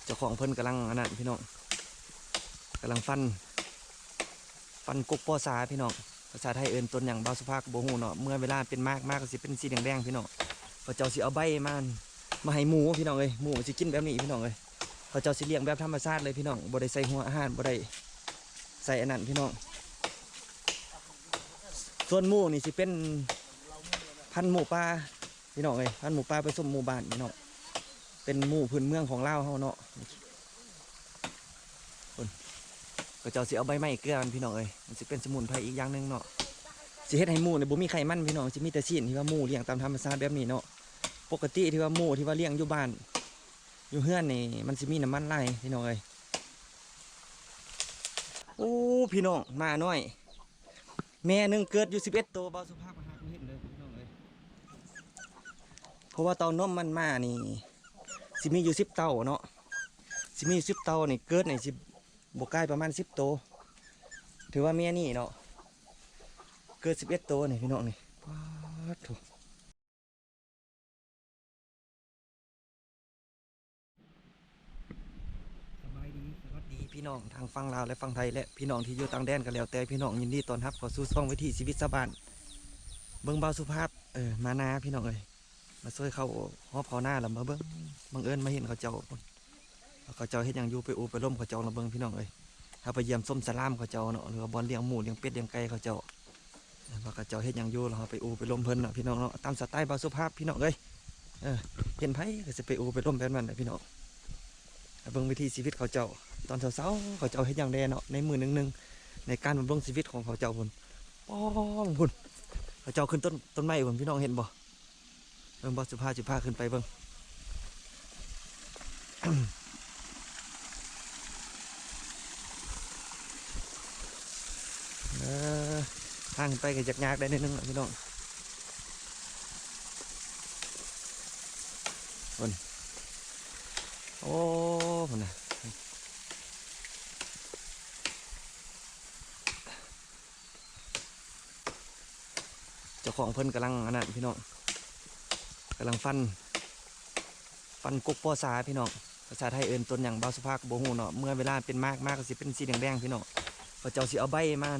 ເຈົ້າຂອງເພິ່ນກຳລັງອັນນັ້ນພີ່ນ້ອງ ກຳລັງຟັນ ຟັນກົກປໍສາພີ່ນ້ອງ. ພາສາໄທເອີ້ນຕົ້ນຫຍັງ ບ່າວສຸພາກໍບໍ່ຮູ້ເນາະ. ເມື່ອເວລາເປັນໝາກມາກໍຊິເປັນສີແດງໆພີ່ນ້ອງ. ເຂົາເຈົ້າຊິເອົາໃບມາ ມາໃຫ້ໝູພີ່ນ້ອງເອີຍ. ໝູຊິກິນແບບນີ້ພີ່ນ້ອງເອີຍ. ເຂົາເຈົ້າຊິລ້ຽງແບບທຳມະຊາດເລີຍພີ່ນ້ອງ ບໍ່ໄດ້ໃສ່ຫົວອາຫານ ບໍ່ໄດ້ໃສ່ອັນນັ້ນພີ່ນ້ອງ. ສ່ວນໝູນີ້ຊິເປັນພັນໝູປ່າພີ່ນ້ອງເອີຍ ພັນໝູປ່າປະສົມໝູບ້ານພີ່ນ້ອງ. ເປັນໝູພື້ນເມືອງຂອງລາວເຮົາເນາະ. ພຸ້ນ ເຂົາເຈົ້າຊິເອົາໃບໄມ້ເກືອມັນພີ່ນ້ອງເອີຍ ມັນຊິເປັນສະໝຸນໄພອີກຢ່າງໜຶ່ງເນາະ. ຊິເຮັດໃຫ້ໝູນີ້ບໍ່ມີໄຂມັນພີ່ນ້ອງ ຊິມີແຕ່ຊີ້ນທີ່ວ່າໝູລ້ຽງຕາມທຳມະຊາດແບບນີ້ເນາະ. ປົກກະຕິທີ່ວ່າໝູທີ່ວ່າລ້ຽງຢູ່ບ້ານ ຢູ່ເຮືອນນີ້ມັນຊິມີນ້ຳມັນຫຼາຍພີ່ນ້ອງເອີຍ. ໂອ້ ພີ່ນ້ອງ ໝານ້ອຍ ແມ່ໜຶ່ງເກີດຢູ່ສິບເອັດໂຕ ບ່າວສຸພາບຫາບໍ່ເຫັນເດີພີ່ນ້ອງເອີຍ. ເພາະວ່າເຕົ້ານົມມັນມານີ້ ຊິມີຢູ່ສິບເຕົ້າເນາະ ຊິມີຢູ່ສິບເຕົ້ານີ້ ເກີດນີ້ຊິບໍ່ກາຍປະມານສິບໂຕ. ຖືວ່າແມ່ນີ້ເນາະ ເກີດສິບເອັດໂຕນີ້ພີ່ນ້ອງນີ້ ປາດໂທ້. ສະບາຍດີ ສະຫວັດດີພີ່ນ້ອງທາງຝັ່ງລາວ ແລະ ຝັ່ງໄທ ແລະ ພີ່ນ້ອງທີ່ຢູ່ຕ່າງແດນກໍແລ້ວແຕ່ພີ່ນ້ອງ. ຍິນດີຕ້ອນຮັບເຂົ້າສູ່ຊ່ອງວິຖີຊີວິດຊາວບ້ານ. ເບິ່ງບ່າວສຸພາບ ເອີ ມານາພີ່ນ້ອງເອີຍ ມາຊ່ວຍເຂົ້າຮອບເຂົ້ານາ ແລ້ວມາເບິ່ງ ບັງເອີນມາເຫັນເຂົາເຈົ້າ ເຂົາເຈົ້າເຮັດຫຍັງຢູ່ ໄປໂອ້ໄປລົມເຂົາເຈົ້າລະເບິ່ງພີ່ນ້ອງເອີຍ. ເຮົາໄປຢ້ຽມຊົມສະຫຼາມເຂົາເຈົ້າເນາະ ຫຼືວ່າບ່ອນລ້ຽງໝູລ້ຽງເປັດລ້ຽງໄກ່ເຂົາເຈົ້າ ວ່າເຂົາເຈົ້າເຮັດຫຍັງຢູ່ ລະເຮົາໄປໂອ້ໄປລົມເພິ່ນເນາະພີ່ນ້ອງເນາະ. ຕາມສະໄຕບ່າວສຸພາບພີ່ນ້ອງເອີຍ ເອີ ເຫັນໃຜກໍຊິໄປໂອ້ໄປລົມແບບນັ້ນແຫຼະພີ່ນ້ອງ. ເບິ່ງວິຖີຊີວິດເຂົາເຈົ້າ ຕອນເຊົ້າໆ ເຂົາເຈົ້າເຮັດຫຍັງແດ່ເນາະ ໃນມື້ໜຶ່ງໆ ໃນການບຳລຸງຊີວິດຂອງເຂົາເຈົ້າພຸ້ນ. ປ້ອງ ພຸ້ນ ເຂົາເຈົ້າຂຶ້ນຕົ້ນ ຕົ້ນໄມ້ພຸ້ນ ພີ່ນ້ອງເຫັນບໍ່? ເບິ່ງບໍ່ ສຸພາ ສຸພາຂຶ້ນໄປເບິ່ງ. ເອີ ທາງຂຶ້ນໄປກໍຍາກໆໄດ໋ໜ້ອຍໜຶ່ງພີ່ນ້ອງ. ພຸ້ນ ໂອ້ ພຸ້ນນະ. ເຈົ້າຂອງເພິ່ນກຳລັງອັນນັ້ນພີ່ນ້ອງ ກຳລັງຟັນ ຟັນກົກປໍສາພີ່ນ້ອງ. ພາສາໄທເອີ້ນຕົ້ນຫຍັງ ບ່າວສຸພາກໍບໍ່ຮູ້ເນາະ. ເມື່ອເວລາເປັນໝາກມາກໍຊິເປັນສີແດງໆພີ່ນ້ອງ. ເຂົາເຈົ້າຊິເອົາໃບມາ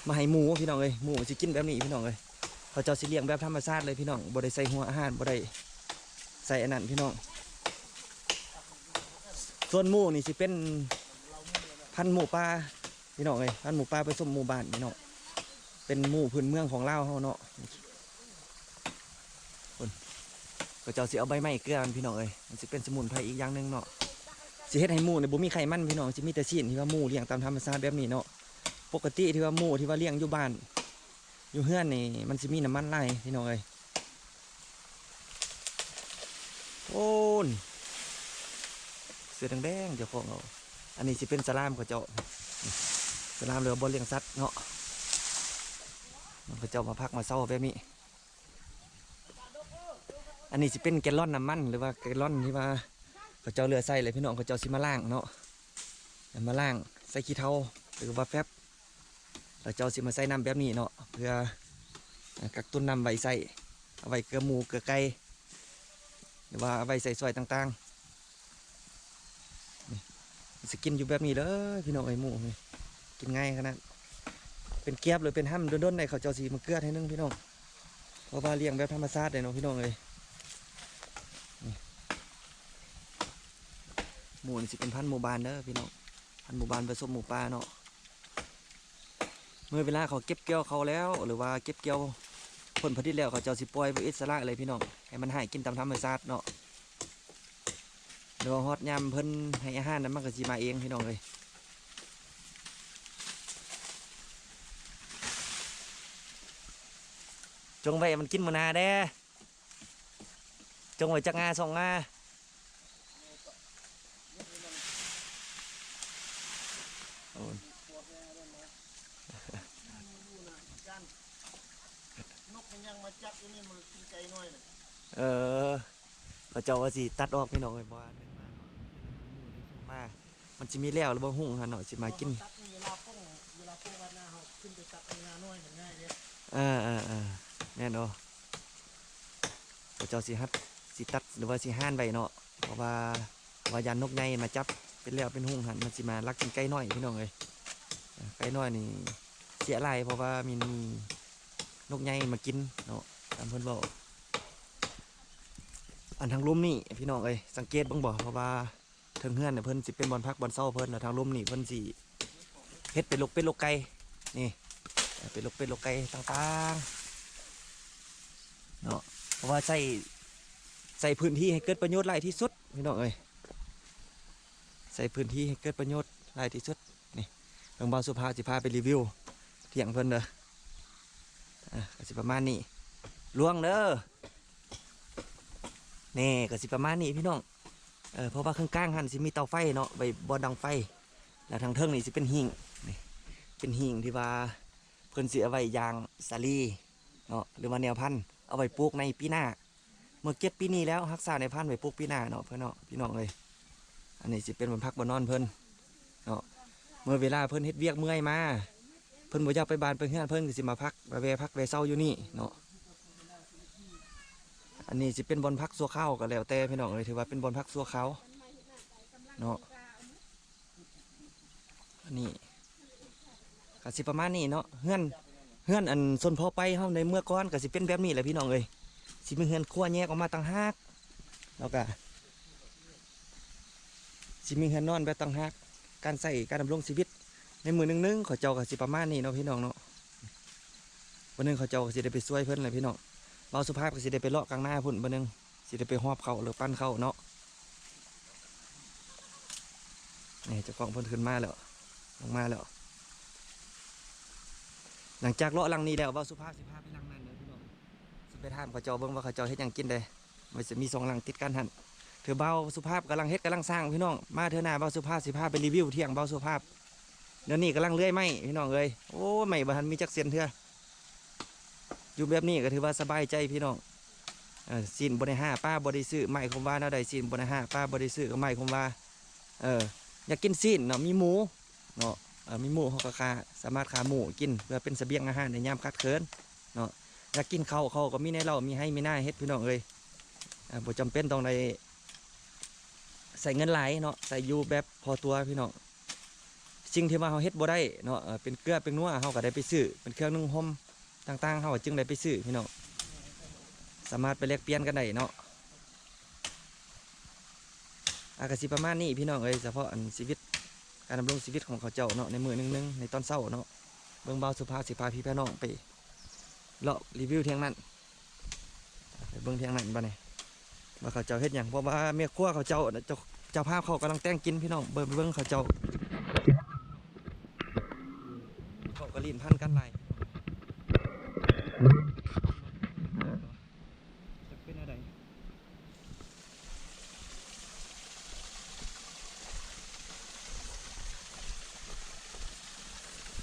ມາໃຫ້ໝູພີ່ນ້ອງເອີຍ ໝູຊິກິນແບບນີ້ພີ່ນ້ອງເອີຍ. ເຂົາເຈົ້າຊິລ້ຽງແບບທຳມະຊາດເລີຍພີ່ນ້ອງ ບໍ່ໄດ້ໃສ່ຫົວອາຫານ ບໍ່ໄດ້ໃສ່ອັນນັ້ນພີ່ນ້ອງ. ສ່ວນໝູນີ້ຊິເປັນພັນໝູປ່າ ພີ່ນ້ອງເອີຍ ພັນໝູປ່າປະສົມໝູບ້ານພີ່ນ້ອງ ເປັນໝູພື້ນເມືອງຂອງລາວເຮົາເນາະ. ພຸ້ນ ເຂົາເຈົ້າຊິເອົາໃບໄມ້ເກືອມັນພີ່ນ້ອງເອີຍ ມັນຊິເປັນສະໝຸນໄພອີກຢ່າງໜຶ່ງເນາະ. ຊິເຮັດໃຫ້ໝູນີ້ບໍ່ມີໄຂມັນພີ່ນ້ອງ ຊິມີແຕ່ຊີ້ນທີ່ວ່າໝູລ້ຽງຕາມທຳມະຊາດແບບນີ້ເນາະ. ປົກກະຕິທີ່ວ່າໝູທີ່ວ່າລ້ຽງຢູ່ບ້ານ ຢູ່ເຮືອນນີ້ມັນຊິມີນ້ຳມັນຫຼາຍພີ່ນ້ອງເອີຍ. ໂອ້ນ ເສືອແດງໆ ເຈົ້າຂອງເອົາ. ອັນນີ້ຊິເປັນສະຫຼາມເຂົາເຈົ້າ ສະຫຼາມ ຫຼືວ່າບ່ອນລ້ຽງສັດເນາະ ເຂົາເຈົ້າມາພັກມາເຊົາແບບນີ້. ອັນນີ້ຊິເປັນແກລອນນ້ຳມັນ ຫຼືວ່າແກລອນທີ່ວ່າເຂົາເຈົ້າເຫຼືອໃສ່ ແລ້ວພີ່ນ້ອງເຂົາເຈົ້າຊິມາລ້າງເນາະ ມາລ້າງໃສ່ຂີ້ເຖົາ ຫຼືວ່າແຟັບ ແລ້ວເຈົ້າຊິມາໃສ່ນ້ຳແບບນີ້ເນາະ ເພື່ອ ອາ ກັກຕຸນນ້ຳໄວ້ໃຊ້ ເອົາໄວ້ເກືອໝູເກືອໄກ່ ຫຼືວ່າເອົາໄວ້ໃສ່ຊ່ອຍຕ່າງໆ. ນີ້ ມັນຊິກິນຢູ່ແບບນີ້ເລີຍພີ່ນ້ອງເອີຍ ໝູນີ້ ກິນງ່າຍຂະໜາດ. ເປັນກຽບ ຫຼືເປັນຫ້ຳດົນໆ ໃດ ເຂົາເຈົ້າຊິມາເກືອໃຫ້ໜຶ່ງພີ່ນ້ອງ ເພາະວ່າລ້ຽງແບບທຳມະຊາດເດ້ເນາະ ພີ່ນ້ອງເອີຍ. ນີ້ ໝູນີ້ຊິເປັນພັນໝູບ້ານເດີພີ່ນ້ອງ ພັນໝູບ້ານປະສົມໝູປ່າເນາະ. ເມື່ອເວລາເຂົາເກັບກ່ຽວເຂົ້າແລ້ວ ຫຼືວ່າເກັບກ່ຽວຜົນຜະລິດແລ້ວ ເຂົາເຈົ້າຊິປ່ອຍໄວ້ອິດສະຫຼະເລີຍພີ່ນ້ອງ ໃຫ້ມັນຫາກິນຕາມທຳມະຊາດເນາະ. ແລ້ວຮອດຍາມເພິ່ນໃຫ້ອາຫານນັ້ນ ມັນກໍຊິມາເອງພີ່ນ້ອງເອີຍ. ຈົ່ງໄວ້ມັນກິນມື້ໜ້າແດ່. ຈົ່ງໄວ້ຈັກງາສອງງາ. ໂອ້ຍ ນົກມັນຍັງມາຈັບຢູ່ນີ້ ມັນກິນໄກ່ນ້ອຍນະ. ເອີ ເຂົາເຈົ້າວ່າຊິຕັດອອກພີ່ນ້ອງເອີຍ ບໍ່ວ່າເປັນມາເນາະ ມາ ມັນຊິມີແລ້ວຫຼືບໍ່ຮູ້ຫັ້ນເນາະ ຊິມາກິນ. ເວລາປົງ ເວລາປົງວັດນາເຮົາຂຶ້ນໄປຕັດເອົາງານ້ອຍມັນງ່າຍເດ້. ເອີ ເອີ ເອີ ແມ່ນບໍ່? ເຂົາເຈົ້າຊິຮັດ ຊິຕັດ ຫຼືວ່າຊິຫ້ານໄວ້ເນາະ ເພາະວ່າ ວ່າຢ້ານນົກໃຫຍ່ມາຈັບ ເປັນແລ້ວເປັນຫຸງຫັ້ນ ມັນຊິມາລັກກິນໄກ່ນ້ອຍພີ່ນ້ອງເອີຍ. ເອີ ໄກ່ນ້ອຍນີ້ເສຍຫຼາຍ ເພາະວ່າມີ ມີນົກໃຫຍ່ມາກິນເນາະ ຕາມເພິ່ນເວົ້າ. ອັນທາງລຸ່ມນີ້ພີ່ນ້ອງເອີຍ ສັງເກດເບິ່ງບໍ່ ເພາະວ່າ ເທິງເຮືອນເພິ່ນຊິເປັນບ່ອນພັກບ່ອນເຊົາເພິ່ນ ແລ້ວທາງລຸ່ມນີ້ເພິ່ນຊິເຮັດເປັນລົກເປັດລົກໄກ່ນີ້ ເປັນລົກເປັດລົກໄກ່ຕ່າງໆເນາະ ເພາະວ່າໃຊ້ ໃຊ້ພື້ນທີ່ໃຫ້ເກີດປະໂຫຍດຫຼາຍທີ່ສຸດພີ່ນ້ອງເອີຍ ໃຊ້ພື້ນທີ່ໃຫ້ເກີດປະໂຫຍດຫຼາຍທີ່ສຸດ. ນີ້ ເບິ່ງບ່າວສຸພາບຊິພາໄປຣີວິວຖຽງເພິ່ນເດີ. ອ່າ ກໍຊິປະມານນີ້ ລວງເດີ. ນີ້ກໍຊິປະມານນີ້ພີ່ນ້ອງ ເອີ ເພາະວ່າເຄິ່ງກາງຫັ້ນຊິມີເຕົາໄຟເນາະ ໄວ້ບ່ອນດັງໄຟ ແລ້ວທາງເທິງນີ້ຊິເປັນຫິ້ງ ນີ້ ເປັນຫິ້ງທີ່ວ່າເພິ່ນຊິເອົາໄວ້ຢ່າງສາລີເນາະ ຫຼືວ່າແນວພັນ ເອົາໄວ້ປູກໃນປີໜ້າ ເມື່ອເກັບປີນີ້ແລ້ວ ຮັກສາແນວພັນໄວ້ປູກປີໜ້າເນາະ ເພື່ອນເນາະ ພີ່ນ້ອງເອີຍ. ອັນນີ້ຊິເປັນບ່ອນພັກບ່ອນນອນເພິ່ນເນາະ ເມື່ອເວລາເພິ່ນເຮັດວຽກເມື່ອຍມາ ເພິ່ນບໍ່ຢາກໄປບ້ານໄປເຮືອນ ເພິ່ນກໍຊິມາພັກ ມາແວ່ພັກແວ່ເຊົາຢູ່ນີ້ເນາະ. ອັນນີ້ຊິເປັນບ່ອນພັກຊົ່ວຄາວກໍແລ້ວແຕ່ພີ່ນ້ອງເອີຍ ຖືວ່າເປັນບ່ອນພັກຊົ່ວຄາວເນາະ. ອັນນີ້ກໍຊິປະມານນີ້ເນາະ ເຮືອນ ເຮືອນອັນຊົນເຜົ່າໄປເຮົາໃນເມື່ອກ່ອນກໍຊິເປັນແບບນີ້ແຫຼະພີ່ນ້ອງເອີຍ ຊິມີເຮືອນຄົວແຍກອອກມາຕ່າງຫາກ ແລ້ວກໍ ຊິມີເຮືອນນອນແບບຕ່າງຫາກ. ການໃຊ້ການດຳລົງຊີວິດໃນມື້ໜຶ່ງໆ ເຂົາເຈົ້າກໍຊິປະມານນີ້ເນາະພີ່ນ້ອງເນາະ. ມື້ໜຶ່ງເຂົາເຈົ້າກໍຊິໄດ້ໄປຊ່ວຍເພິ່ນແຫຼະພີ່ນ້ອງ. ບ່າວສຸພາບກໍຊິໄດ້ໄປເລາະກາງນາພຸ້ນມື້ໜຶ່ງ ຊິໄດ້ໄປຫອບເຂົ້າ ຫຼື ປັ່ນເຂົ້າເນາະ. ນີ້ເຈົ້າຂອງເພິ່ນຂຶ້ນມາແລ້ວ ລົງມາແລ້ວ. ຫຼັງຈາກເລາະຫຼັງນີ້ແລ້ວ ບ່າວສຸພາບຊິພາໄປຫຼັງນັ້ນເດີພີ່ນ້ອງ. ຊິໄປຖາມເຂົາເຈົ້າເບິ່ງວ່າເຂົາເຈົ້າເຮັດຫຍັງກິນແດ່. ມັນຈະມີສອງຫຼັງຕິດກັນຫັ້ນ. ຖືບ່າວສຸພາບກຳລັງເຮັດກຳລັງສ້າງພີ່ນ້ອງ. ມາເທື່ອໜ້າບ່າວສຸພາບຊິພາໄປຣີວິວຖຽງບ່າວສຸພາບ. ດຽວນີ້ກຳລັງເລື່ອຍໄມ້ພີ່ນ້ອງເອີຍ. ໂອ້ ໄມ້ບໍ່ທັນມີຈັກເສັ້ນເທື່ອ. ຢູ່ແບບນີ້ກໍຖືວ່າສະບາຍໃຈພີ່ນ້ອງ. ເອີ ຊີ້ນບໍ່ໄດ້ຫາ ປາບໍ່ໄດ້ຊື້ ໝາຍຄວາມວ່າແນວໃດ? ຊີ້ນບໍ່ໄດ້ຫາ ປາບໍ່ໄດ້ຊື້ ກໍໝາຍຄວາມວ່າ ເອີ ຢາກກິນຊີ້ນເນາະ ມີໝູເນາະ. ເອີ ມີໝູເຮົາກໍຂ້າ ສາມາດຂ້າໝູກິນ ເພື່ອເປັນສະບຽງອາຫານໃນຍາມຂາດເຂີນເນາະ. ຢາກກິນເຂົ້າ ເຂົ້າກໍມີໃນເລົ້າ ມີໄຮ່ມີນາເຮັດພີ່ນ້ອງເອີຍ. ເອີ ບໍ່ຈຳເປັນຕ້ອງໄດ້ໃຊ້ເງິນຫຼາຍເນາະ ໃຊ້ຢູ່ແບບພໍຕົວພີ່ນ້ອງ. ສິ່ງທີ່ວ່າເຮົາເຮັດບໍ່ໄດ້ເນາະ ເອີ ເປັນເກືອເປັນນົວ ເຮົາກໍໄດ້ໄປຊື້ ເປັນເຄື່ອງນຸ່ງຫົ່ມຕ່າງໆ ເຮົາກໍຈຶ່ງໄດ້ໄປຊື້ພີ່ນ້ອງ. ສາມາດໄປແລກປ່ຽນກັນໄດ້ເນາະ. ອາ ກໍຊິປະມານນີ້ພີ່ນ້ອງເອີຍ ສະເພາະອັນຊີວິດ ການດຳລົງຊີວິດຂອງເຂົາເຈົ້າເນາະ ໃນມື້ໜຶ່ງໆ ໃນຕອນເຊົ້າເນາະ. ເບິ່ງບ່າວສຸພາບຊິພາພີ່ພານ້ອງໄປເລາະຣີວິວທຽງນັ້ນ ໄປເບິ່ງທຽງນັ້ນບາດນີ້ ວ່າເຂົາເຈົ້າເຮັດຫຍັງ ເພາະວ່າແມ່ຄົວເຂົາເຈົ້າ ເຈົ້າ ເຈົ້າພາບເຂົາກຳລັງແຕ່ງກິນພີ່ນ້ອງ. ເບິ່ງ ເບິ່ງເຂົາເຈົ້າ ເຂົາກໍຫຼິ້ນພັນກັນຫຼາຍ ຈະເປັນແນວໃດ?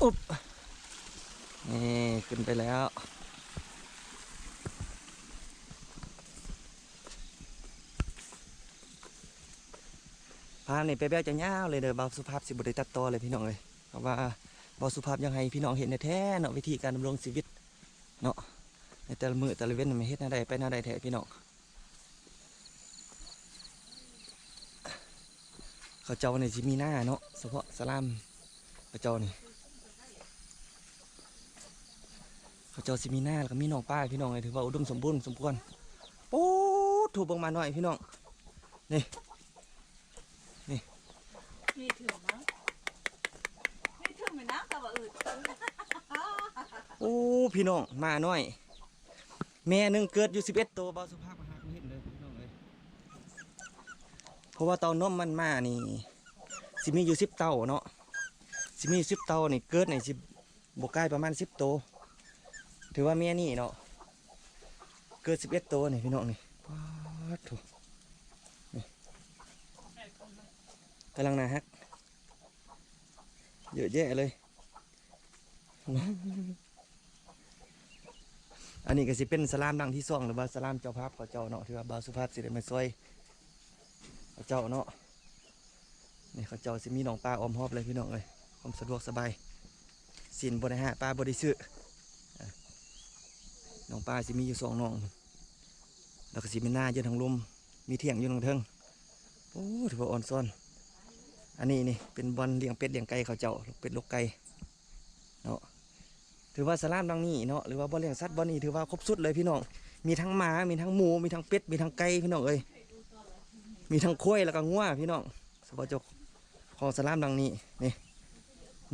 ອຸບ ນີ້ ຂຶ້ນໄປແລ້ວ. ພາບນີ້ໄປແບບຍາວໆເລີຍເດີ ບ່າວສຸພາບຊິບໍ່ໄດ້ຕັດຕໍ່ເລີຍພີ່ນ້ອງເອີຍ ເພາະວ່າບ່າວສຸພາບຢາກໃຫ້ພີ່ນ້ອງເຫັນແທ້ໆເນາະ ວິທີການດຳລົງຊີວິດເນາະ ໃນແຕ່ລະມື້ແຕ່ລະເວັນ ມັນເຮັດແນວໃດ ໄປແນວໃດແທ້ພີ່ນ້ອງ. ເຂົາເຈົ້ານີ້ຊິມີນາເນາະ ສະເພາະສະລາມເຂົາເຈົ້ານີ້ ເຂົາເຈົ້າຊິມີນາ ແລ້ວກໍມີໜອງປາພີ່ນ້ອງເອີຍ ຖືວ່າອຸດົມສົມບູນສົມຄວນ. ໂອ້ ໂທ້ ເບິ່ງໝານ້ອຍພີ່ນ້ອງ ນີ້ ນີ້ ມີຖືກນະ ມີຖືກແມ່ນນະ ແຕ່ວ່າອຶດ. ໂອ້ ພີ່ນ້ອງ ໝານ້ອຍ ແມ່ໜຶ່ງເກີດຢູ່ສິບເອັດໂຕ ບ່າວສຸພາບກໍຫາບໍ່ເຫັນເລີຍພີ່ນ້ອງເອີຍ. ເພາະວ່າເຕົ້ານົມມັນມານີ້ ຊິມີຢູ່ສິບເຕົ້າເນາະ ຊິມີຢູ່ສິບເຕົ້ານີ້ ເກີດນີ້ຊິບໍ່ກາຍປະມານສິບໂຕ. ຖືວ່າແມ່ນີ້ເນາະ ເກີດສິບເອັດໂຕນີ້ພີ່ນ້ອງນີ້. ປາດໂທ້ ນີ້ ກຳລັງໜ້າຮັກ ເຍອະແຍະເລີຍ. ອັນນີ້ກໍຊິເປັນສະລາມຫຼັງທີສອງ ຫຼືວ່າສະລາມເຈົ້າພາບເຂົາເຈົ້າເນາະ ທີ່ວ່າບ່າວສຸພາບຊິໄດ້ມາຊ່ວຍເຂົາເຈົ້າເນາະ. ນີ້ເຂົາເຈົ້າຊິມີໜອງປາອ້ອມຮອບເລີຍພີ່ນ້ອງເອີຍ ຄວາມສະດວກສະບາຍ. ຊີ້ນບໍ່ໄດ້ຫາ ປາບໍ່ໄດ້ຊື້. ເອີ ໜອງປາຊິມີຢູ່ສອງໜອງ ແລ້ວກໍຊິມີນາຢູ່ທາງລຸ່ມ ມີຖຽງຢູ່ທາງເທິງ. ໂອ້ ຖືວ່າອ່ອນຊອນ. ອັນນີ້ນີ້ເປັນບ່ອນລ້ຽງເປັດລ້ຽງໄກ່ເຂົາເຈົ້າ ລູກເປັດລູກໄກ່ເນາະ. ຖືວ່າສະຫຼາມຫຼັງນີ້ເນາະ ຫຼືວ່າບ່ອນລ້ຽງສັດບ່ອນນີ້ ຖືວ່າຄົບຊຸດເລີຍພີ່ນ້ອງ. ມີທັງໝາ ມີທັງໝູ ມີທັງເປັດ ມີທັງໄກ່ພີ່ນ້ອງເອີຍ. ມີທັງຄວາຍ ແລ້ວກໍງົວພີ່ນ້ອງ. ສະເພາະເຈົ້າຂອງສະຫຼາມຫຼັງນີ້ນີ້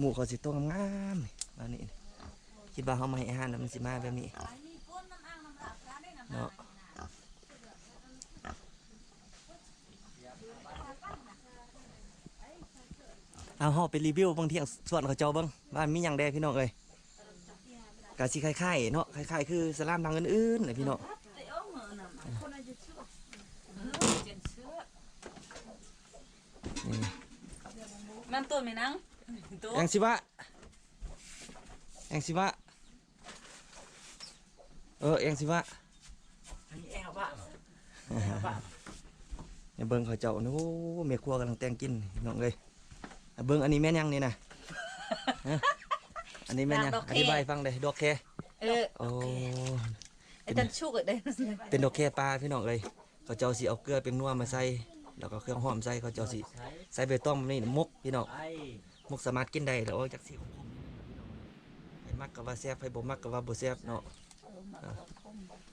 ໝູ່ເຂົາຊິໂຕງາມໆ ນີ້ ບາດນີ້ ຄິດວ່າເຮົາມາໃຫ້ອາຫານແລ້ວມັນຊິມາແບບນີ້ເນາະ. ເອົາ ເຮົາໄປຣີວິວເບິ່ງທຽງສວນເຂົາເຈົ້າເບິ່ງວ່າມີຫຍັງແດ່ພີ່ນ້ອງເອີຍ. ກະຊິຄ້າຍໆເນາະ ຄ້າຍໆຄືສະຫຼາມຫຼັງອື່ນໆນະພີ່ນ້ອງ. ແມ່ນຕົວແມ່ນນາງ ແອງຊິວະ ແອງຊິວະ ເອີ ແອງຊິວະ ອັນນີ້ແອວບະ ແອວບະ. ໃຫ້ເບິ່ງເຂົາເຈົ້າ ໂອ້ ແມ່ຄົວກຳລັງແຕ່ງກິນພີ່ນ້ອງເອີຍ. ເບິ່ງ ອັນນີ້ແມ່ນຫຍັງນີ້ນະ? ຮະ? ອັນນີ້ແມ່ນຫຍັງ? ດອກແຄ ອະທິບາຍໃຫ້ຟັງເດ້. ດອກແຄ ເອີ ໂອ້ ເປັນ ເປັນດອກແຄປ່າພີ່ນ້ອງເອີຍ. ເຂົາເຈົ້າຊິເອົາເກືອແປ້ງນົວມາໃສ່ ແລ້ວກໍເຄື່ອງຫອມໃສ່. ເຂົາເຈົ້າຊິໃສ່ໃບຕອງແບບນີ້ໝົກພີ່ນ້ອງ. ໝົກສາມາດກິນໄດ້ ແລ້ວອອກຈາກສີຂົມໆ ໃຜມັກກໍວ່າແຊບ ໃຜບໍ່ມັກກໍວ່າບໍ່ແຊບເນາະ.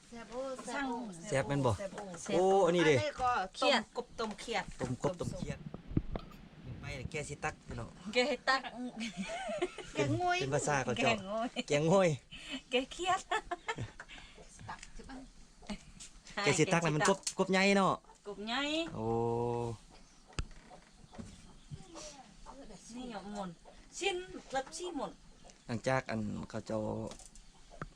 ແຊບ ໂອ້ ແຊບ ແຊບແມ່ນບໍ່? ແຊບ ໂອ້ ອັນນີ້ເດ້ ອັນນີ້ກໍ ຂຽດ ຕົ້ມ ກົບຕົ້ມຂຽດ ຕົ້ມກົບຕົ້ມຂຽດ. ໄປແກຊິຕັກພີ່ນ້ອງ ແກຊິຕັກ ແກງງວຍ ເປັນພາສາເຂົາເຈົ້າ ແກງງວຍ ແກງງວຍ ແກງຂຽດ ແກຊິຕັກ ແກຊິຕັກ ນັ້ນມັນກົບ ກົບໃຫຍ່ເນາະ ກົບໃຫຍ່. ໂອ້ ນີ້ໝົນ ຊິ້ນ ເກືອບຊິໝົນ. ຫຼັງຈາກອັນເຂົາເຈົ້າ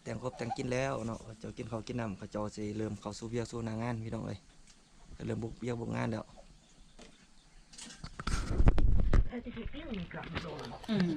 ແຕ່ງຄົບແຕ່ງກິນແລ້ວເນາະ ເຂົາເຈົ້າກິນເຂົ້າກິນນ້ຳ ເຂົາເຈົ້າຊິເລີ່ມເຂົ້າສູ່ວຽກສູ່ໜ້າງານພີ່ນ້ອງເອີຍ. ກໍເລີ່ມບຸກວຽກບຸກງານແລ້ວ. ອືມ